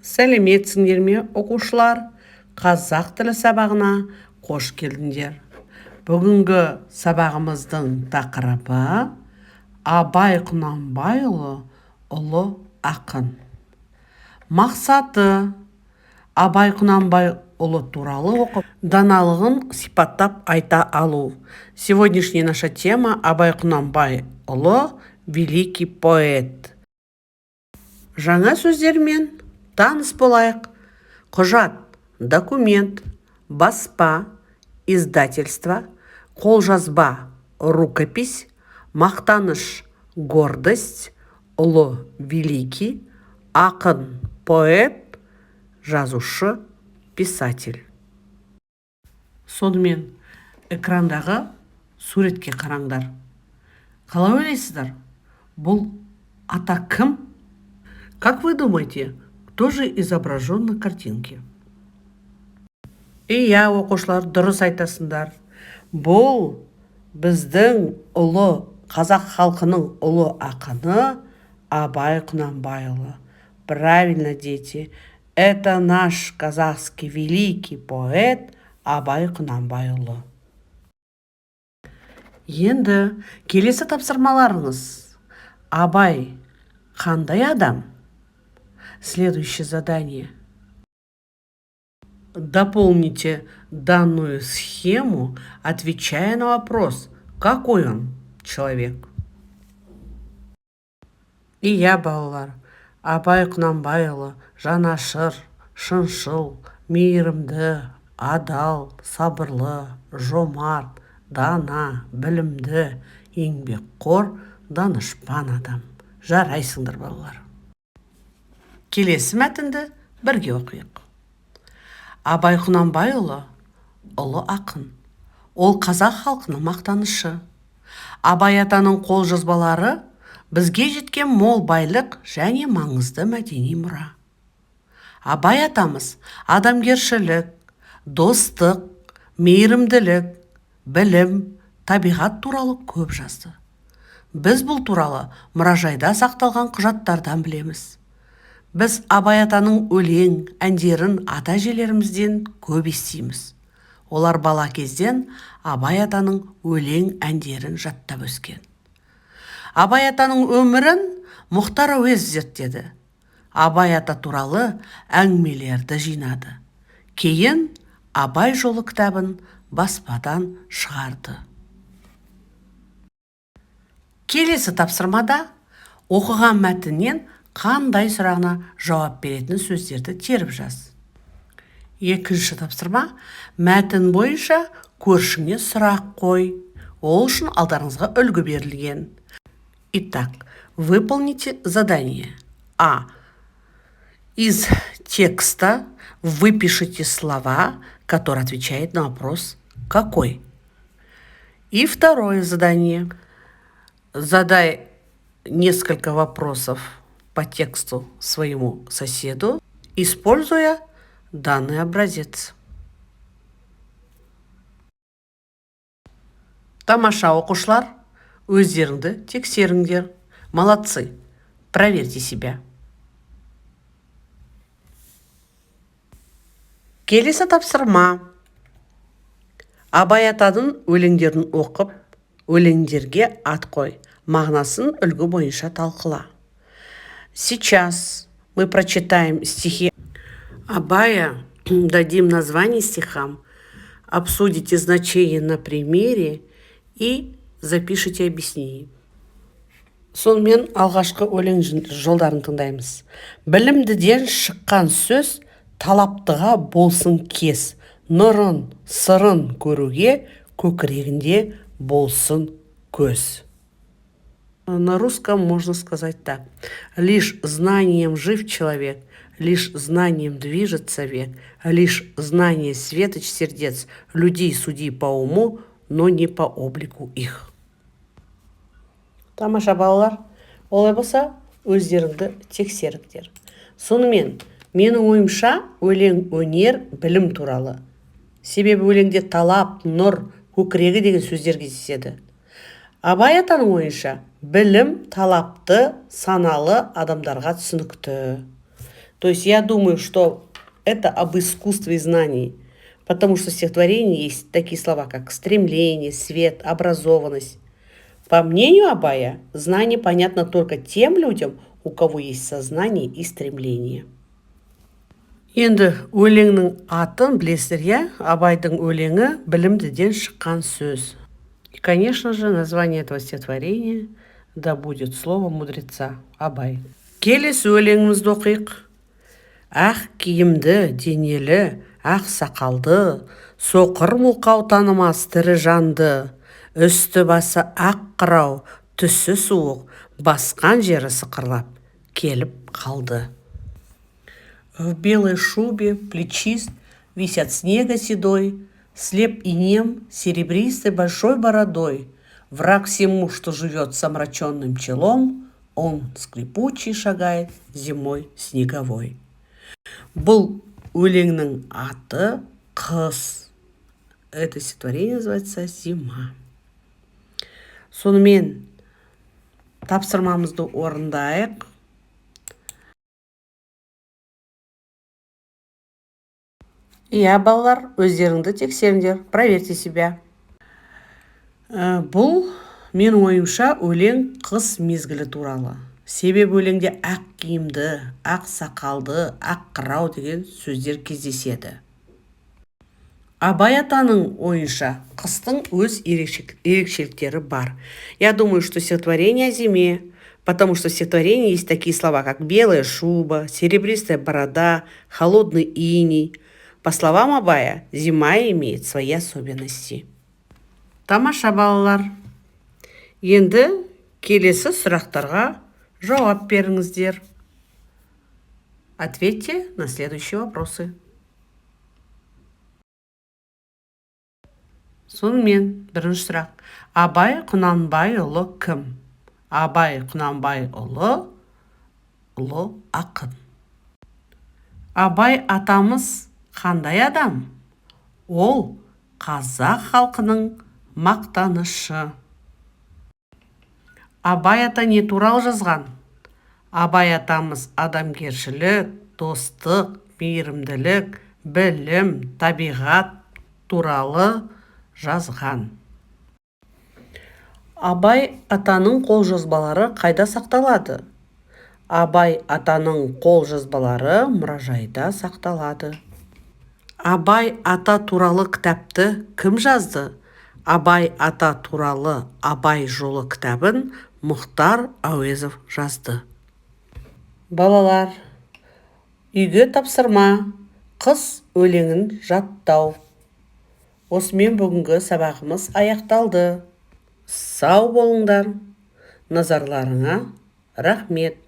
Сәлеметсіңдер ме, оқушылар! Қазақ тілі сабағына қош келдіңдер. Бүгінгі сабағымыздың тақырыбы: Абай Құнанбайұлы, ұлы ақын. Мақсаты: Абай Құнанбайұлы туралы оқып, даналығын сипаттап айта алу. Сегодняшняя наша тема: Абай Құнанбайұлы, великий поэт. Жаңа сөздермен таныс болайық. Құжат – документ, баспа – издательство, қолжазба – рукопись, мақтаныш – гордость, ұлы – великий, ақын – поэт, жазушы – писатель. Сонымен, экрандағы суретке қараңдар. Қалай ойлайсыздар, бұл ата кім? Как вы думаете, кто же изображен на картинке? Иә, оқушылар, дұрыс айтасыңдар. Бұл біздің ұлы, қазақ халқының ұлы ақыны Абай Құнанбайұлы. Правильно, дети, это наш казахский великий поэт Абай Құнанбайұлы. Енді келесі тапсырмаларыңыз. Абай қандай адам? Следующее задание. Дополните данную схему, отвечая на вопрос, какой он человек. Иә, балалар, Абай Құнанбайұлы жанашыр, шыншыл, мейірімді, адал, сабырлы, жомарт, дана, білімді, еңбекқор, данышпан адам. Жарайсыңдар, балалар! Келесі мәтінді бірге оқиық. Абай Құнанбайұлы – ұлы ақын. Ол қазақ халқының мақтанышы. Абай атаның қолжазбалары – бізге жеткен мол байлық және маңызды мәдени мұра. Абай атамыз адамгершілік, достық, мейірімділік, білім, табиғат туралы көп жазды. Біз бұл туралы мұражайда сақталған құжаттардан білеміз. Біз Абай атаның өлең, әндерін ата әжелерімізден көп естиміз. Олар бала кезден Абай атаның өлең, әндерін жаттап өскен. Абай атаның өмірін Мұхтар Әуезов зерттеді. Абай ата туралы әңгімелерді жинады. Кейін «Абай жолы» кітабын баспадан шығарды. Келесі тапсырмада оқыған мәтіннен «қандай» сұрағына жауап беретін сөздерді теріп жаз. Екінші тапсырма: мәтін бойынша көршіңе сұрақ қой. Ол үшін алдарыңызға үлгі берілген. Итак, выполните задание. А, из текста выпишите слова, которые отвечают на вопрос «какой?». И второе задание: задай несколько вопросов по тексту своему соседу, используя данный образец. Тамаша, оқушылар, өздеріңді тексеріңдер. Молодцы, проверьте себя. Келесі тапсырма: Абай атаның өлеңдерін оқып, өлеңдерге ат қой, мағынасын үлгі бойынша талқыла. Сейчас мы прочитаем стихи Абая, дадим название стихам, обсудите значение на примере и запишите объяснение. Сонымен, алғашқы өлең жолдарын тыңдаймыз. Білімдіден шыққан сөз талаптыға болсын кез, нұрын, сырын көруге көкірегінде болсын көз. На русском можно сказать так: лишь знанием жив человек, лишь знанием движется век, лишь знание светоч сердец, людей суди по уму, но не по облику их. Тамаша, балалар! Олай болса, өздеріңді тексеріңдер. Сонымен, менің ойымша, өлең өнер, білім туралы, себебі өлеңде талап, нұр, көкірегі деген сөздер кездеседі. Абай атаның ойынша, білім талапты, саналы адамдарға түсінікті. То есть я думаю, что это об искусстве и знании, потому что в стихотворении есть такие слова, как стремление, свет, образованность. По мнению Абая, знание понятно только тем людям, у кого есть сознание и стремление. Енді өлеңнің атын білесіздер, иә? Абайдың өлеңі «Білімдіден шыққан сөз». И, конечно же, название этого стихотворения «Да будет слово мудреца», Абай. Келесі өлеңімізді оқиық. Ақ киімді, денелі, ақ сақалды, соқыр мылқау танымас тірі жанды, үсті басы ақ қырау, түсі суық, басқан жері сықырлап келіп қалды. В белой шубе, плечист, весь от снега седой, слеп и нем, серебристой большой бородой, враг всему, что живет с омраченным челом, он скрипучий шагает зимой снеговой. Бұл өлеңнің аты «Қыс». Это стихотворение называется «Зима». Сонымен, тапсырмамызды орындайық. Иә, балалар, өздеріңді тексеріңдер, проверьте себя. Бұл, менің ойымша, өлең қыс мезгілі туралы. Себебі өлеңде ақ киімді, ақ сақалды, ақ қырау деген сөздер кездеседі. Абай атаның ойынша, қыстың өз ерекшеліктері бар. Я думаю, что стихотворение о зиме, потому что в стихотворении есть такие слова, как белая шуба, серебристая борода, холодный иней. По словам Абая, зима имеет свои особенности. Тамаша, балалар. Енді келесі сұрақтарға жауап беріңіздер. Ответьте на следующие вопросы. Сонымен, бірінші сұрақ. Абай Құнанбайұлы кім? Абай Құнанбайұлы ұлы ақын. Абай атамыз қандай адам? Ол қазақ халқының мақтанышы. Абай ата не туралы жазған? Абай атамыз адамгершілік, достық, мейірімділік, білім, табиғат туралы жазған. Абай атаның қолжазбалары қайда сақталады? Абай атаның қолжазбалары мұражайда сақталады. Абай ата туралы кітапты кім жазды? Абай ата туралы «Абай жолы» кітабын Мұхтар Әуезов жазды. Балалар, үйге тапсырма: «Қыс» өлеңін жаттау. Осымен бүгінгі сабағымыз аяқталды. Сау болыңдар. Назарларыңа рахмет.